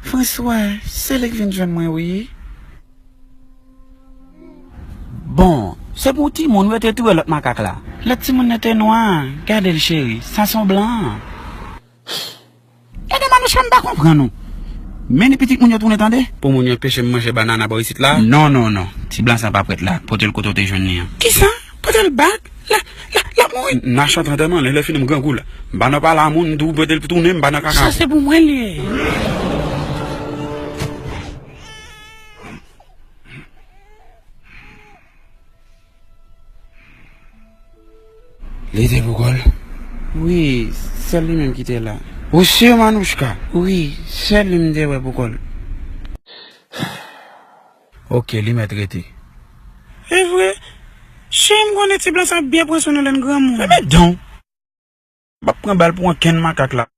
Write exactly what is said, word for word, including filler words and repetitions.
François, se li k vin jwenn mwen, wi. Bon, se pou timoun wi, yo te touye lòt makak la. Lòt timoun nan te nwa, gade l cheri, sa se yon blan. Gade Manouchka, m pa konprann ou. Men ni pitit moun yo tounen tande. Pou moun yo anpeche m manje banana bò isit la. Non, non, non. Ti blan sa pa prèt la. Pote l kote w te jwenn li an. Kisa? Pote l bak? La, la, l ap mouri. N a chante antèman, lè, lè fini m grangou la. M pa nan pale a moun, m di w pote l tounen, m pa nan kaka. Sa se pou mwen li ye. Li te pou kò l? Wi, sèl li menm ki te la. Ou si, Manouchka? Wi, sèl li m te wè pou kò l. Oke, li mèt rete. E vre? Cheri, m konnen ti blan sa ap byen pran swen nou lè n granmoun. Enben donk, m ap pran bal pou ankenn makak la.